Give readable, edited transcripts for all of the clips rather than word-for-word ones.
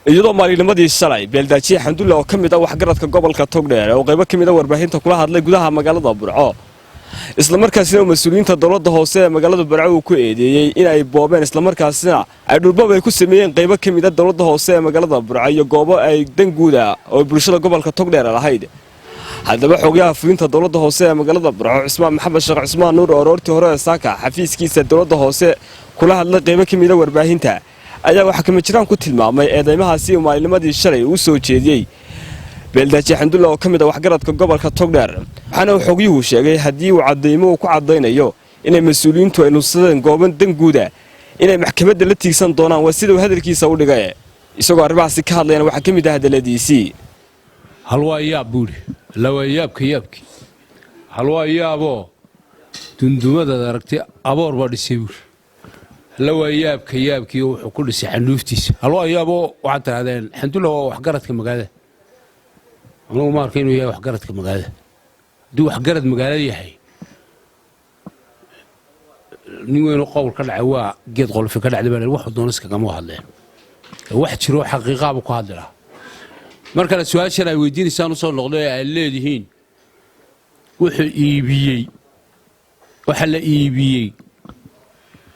Iyadoo maalinimadii shalay Beeldaajiye Xandulle oo ka mid ah waxgaradka gobolka Togdheer oo qaybo ka mid a warbaahinta kula hadlay gudaha magaalada Burco, islamarkaasina mas-uuliyiinta dowladda hoose ee magaalada Burco uu ku eedeeyey in ay boobeen, islamarkaasina ay dhulboob ay ku sameeyeen qaybo ka mid a dowladda hoose ee magaalada Burco iyo goobo ay danguuda oo bulshada gobolka Togdheer lahayd. Haddaba, xoghayaha fulinta dowladda hoose ee magaalada Burco, Cusmaan Maxamed Sheekh Cusmaan Nuur, oo aroortii hore ee saaka xafiiskiisa dowladda hoose kula hadlay qaybo ka mida warbaahinta, ayaa waxaa kama jiraan ku tilmaamay eedeymahaasi uu maalinimadii shalay uu soo jeediyey Beeldaaji Xandulle oo ka mid a waxgaradka gobolka Togdheer. Waxaana uu xogyuhu sheegay haddii uu caddaymo uu ku caddaynayo inay mas-uuliyiintu ay lunsadeen gooban danguuda inay maxkamadda la tiigsan doonaan, waa sida uu hadalkiisa u dhigay. Isagoo arrimahaasi ka hadlayana waxaa ka mid ah hadalladiisii: "Hal waa yaab," buuri, "la waa yaabka yaabkii. Hal waa yaaboo dundumadaad aragtay aboor baa dhisay," buuri. "La waa yaabka yaabkii, wuxuu ku dhisay xandhuuftiisa. Hal waa yaaboo waxaad tirahdeen Xandulla waa waxgaradka magaalada. Anugu ma arka inuu yahay waxgaradka magaalada. Hadduu waxgarad magaalada yahay, nin weynoo qowl ka dhacay waa geed qolfe ka dhacday baa waxu doona iskagama hadleen. Wax jiroo xaqiiqaabu ku hadli lahaa. Mar kale su-aashan ay weydiinaysaan usoo noqday ee ay leedihiin wuxuu iibiyey, waxaa la iibiyey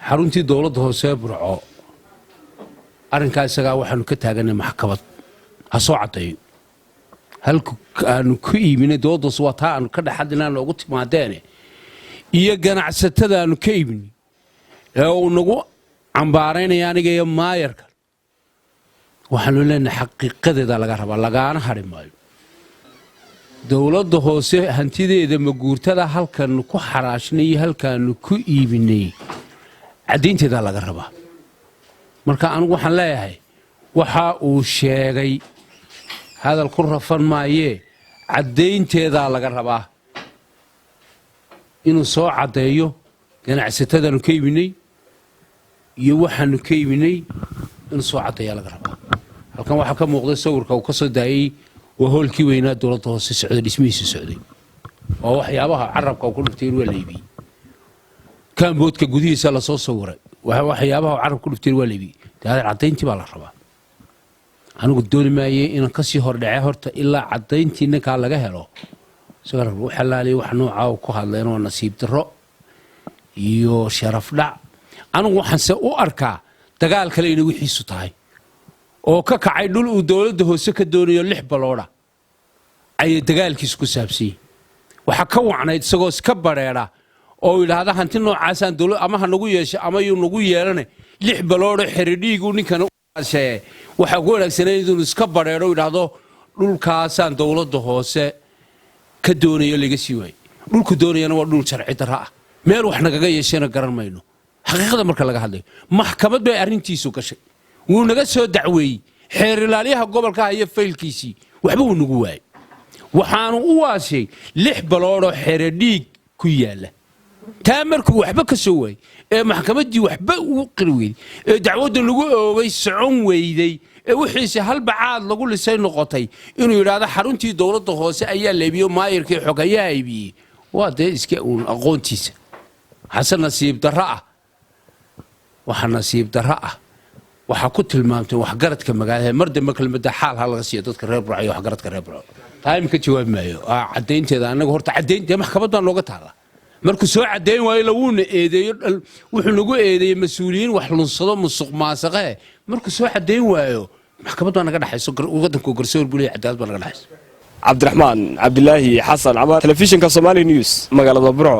xaruntii dowladda hoose ee Burco. Arrinkaa isagaa waxaanu ka taaganay maxkamad. Ha soo caddeeyo halku aanu ku iibinay dowladda hoose. Waa taa aanu ka dhexadinaa noogu timaadeene iyo ganacsatada aanu ka iibinay ee uu nagu cambaaraynaya aniga iyo maayarka. Waxaanu leenahay xaqiiqadeeda laga rabaa, lagaana hadhi maayo. Dowladda hoose hantideeda maguurtada halkaanu ku xaraashnay iyo halkaanu ku iibinay caddaynteedaa laga rabaa. Marka anigu waxaan leeyahay, waxa uu sheegay hadal ku rafan maayee, caddaynteedaa laga rabaa inuu soo caddeeyo ganacsatadaanu ka iibinay iyo waxaanu ka iibinay, inuu soo caddeeyaa laga rabaa. Halkan waxaa ka muuqday sawirka uu ka soo daayey, waa hoolkii weynaa dowladda hoose socday, dhismihiisa socday. Waa waxyaabaha carabka uu ku dhuftay in waa la iibiyey. Kaamboodka gudihiisa lasoo sawiray, waxyaabaha carabka ku dhuftay waa la iibiyey. Dee caddayntii baa la rabaa. Anigu dooni maayey inaan kasii hordhace horta ilaa caddayntii ninkaa laga helo. Isagaa u xalaaliyay wax noocaa uu ku hadleen oo nasiib darro iyo sharaf dhac. Anigu waxaanse u arkaa dagaal kale inay wixiisu tahay oo ka kacay dhul uu dowladda hoose ka doonayo, 6 baloodha ayay dagaalkiisu ku saabsanyey. Waxaa ka wacnayd isagoo iska badheedha oo yidhaahda hanti noocaasaan dowlad ama ha nagu yeesho ama yuu nagu yeelane, 6 baloodho xeridhiigu ninkan shee. Waxaa ku wanaagsanayd inuu iska badheedho, yidhaahdo dhulkaasaan dowladda hoose ka doonayo, laga sii waayey. Dhulku doonayana waa dhul sharci darro ah, meel wax nagaga yeeshana garan mayno. Xaqiiqada marka laga hadlayo, maxkamad bay arrintiisu gashay, wuu naga soo dacweeyey. Xeer ilaalyaha gobolka haya faylkiisii, waxba wuu nagu waayey. Waxaanu u waashay 6 baloodhoo xeredhiig ku yaalla. Taa markuu waxba ka soo waayey ee maxkamaddii waxba uu qiri weyday ee dacwadda lagu oogay socon weyday ee wixiise halbacaad lagu lisay noqotay, inuu yidhaahdo xaruntii dowladda hoose ayaa la iibiyo, maayirkii xoghayaa iibiyey, waa dee iska uun aqoontiisa. Xase nasiib darro ah, waxa nasiib darro ah waxaa ku tilmaamtay waxgaradka magaalada. Mar dambe kelmadda xaal ha laga siiyo dadka reer Burco iyo waxgaradka reer Burco. Taa imika jawaabi maayo. Caddaynteeda annaga horta caddayn dee maxkamad baa nooga taalla. Markuu soo caddayn waayo, lawuuna eedeeyo, wuxuu nagu eedeeyey mas-uuliyiin wax lunsado, musuq maasaqee. Markuu soo caddayn waayo, maxkamad baa naga dhexayso. Waddanku garsoor buu leeyahay, cadaalad baa naga dhexayso. Cabdiraxmaan Cabdilaahi Xasan Camar, telefishinka Somali News, magaalada Burco.